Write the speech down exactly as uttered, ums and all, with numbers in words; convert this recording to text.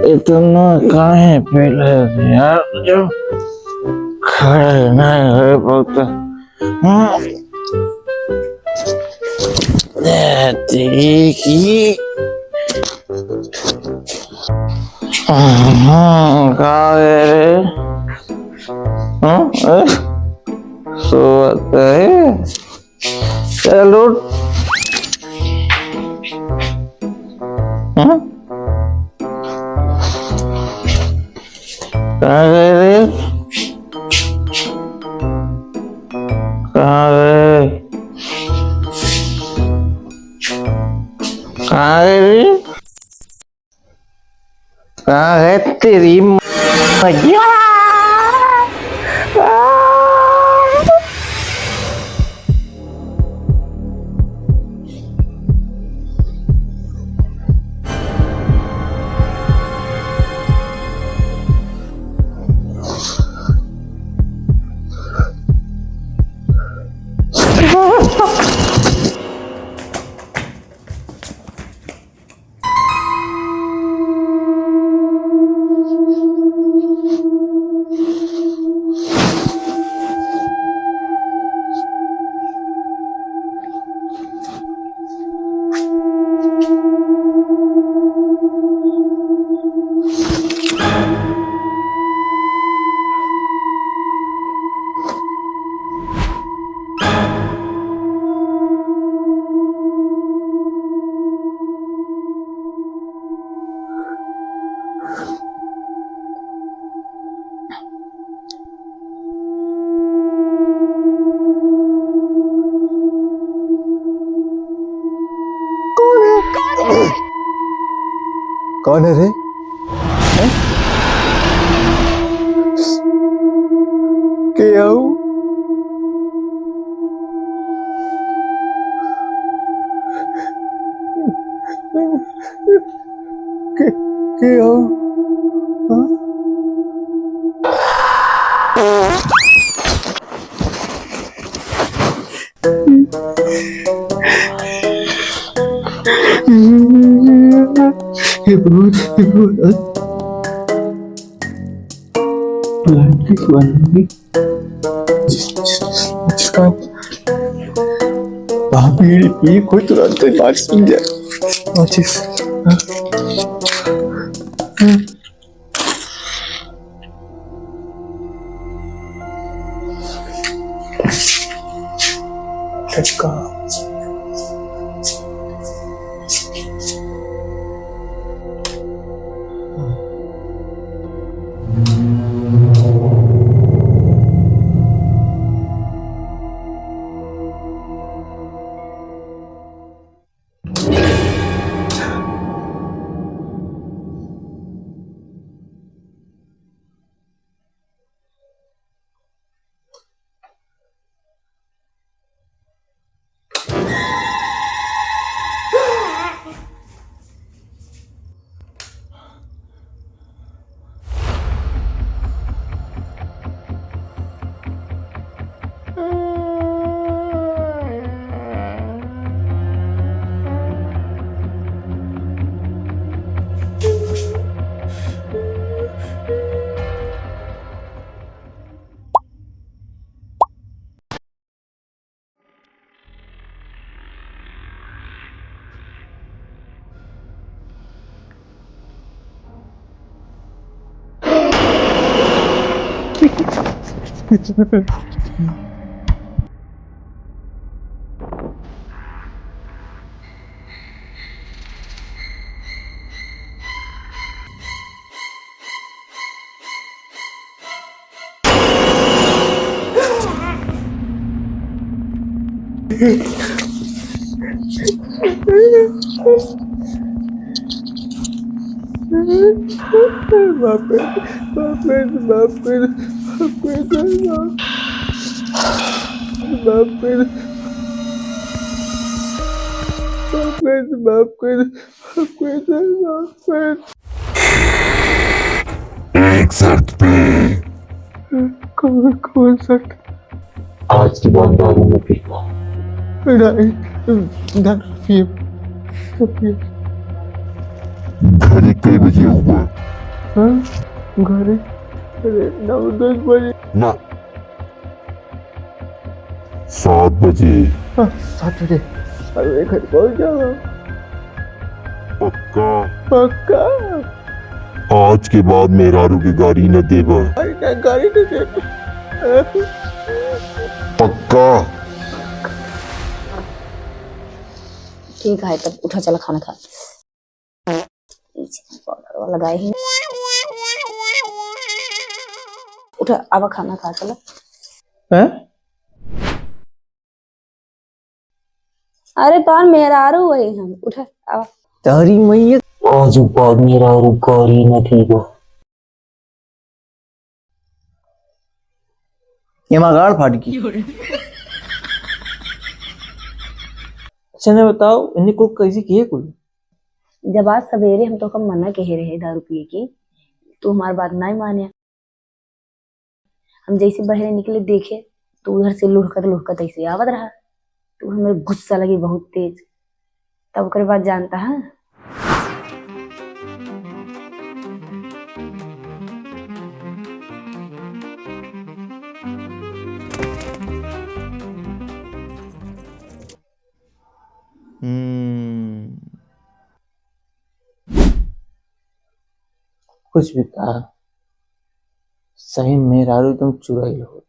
इतना काहे पी ले यार, जो खड़े नहीं हो पाता। हम्म। ए, देखी। हम्म, का है रे? हम्म, ए? सोवत है? चल उठ। हम्म? कहाँ गए रे? कहाँ गए? कहाँ गए रे? कहाँ गए तेरी म-, कौन है? कौन है रे? हैं? के आऊ? के, के हो? हाँ? हे भगवान, हे भगवान। प्लांट की सुगंध। जिस, जिस, जिसका वहाँ पे ये कोई तुरंत ही बारिश मिल जाए। माचिस। हाँ। हाँ। लटका। माफ कर दे, माफ कर दे, माफ कर दे, माफ कर दे, माफ कर दे, माफ कर दे, माफ कर दे। एक शर्त पे। कौन, कौन शर्त? आज के बाद दारू न पीऊंगा। नहीं, दारू पिए, पिए। घरे कै बजे हुआ? हाँ, घरे, अरे, नौ दस बजे। ना, सात बजे। हाँ, सात बजे। अरे, घर पहुँच जाओ। पक्का? पक्का। आज के बाद मेहरारू के गारी न देबा। अरे, ना, गारी न देबा। पक्का? ठीक है, तब उठा, चला खाना खा। पाउडर वाला लगाए ही। उठा, आवा खाना खा, चला। हैं? अरे तोर मेहरारू वही हम। उठा, आवा। तारी मैया। आज बाद मेहरारू गारी न देबा। ये माँ गाड़ फाट की। अच्छा, ने बताओ, इन्हें कुल कैसे किए कुल? जब आज सवेरे हम तोका मना कहे रहे दारू पिए की, तू हमार बात नाहीं माने। हम जैसे बहरे निकले देखे, तो उधर से लुढ़कत लुढ़कत ऐसे आवत रहा। तो हमें गुस्सा लगी बहुत तेज। तब ओकरे बाद जानता है, हम्म। कुछ भी कहा, सही मेहरारू एकदम चुराइल हो।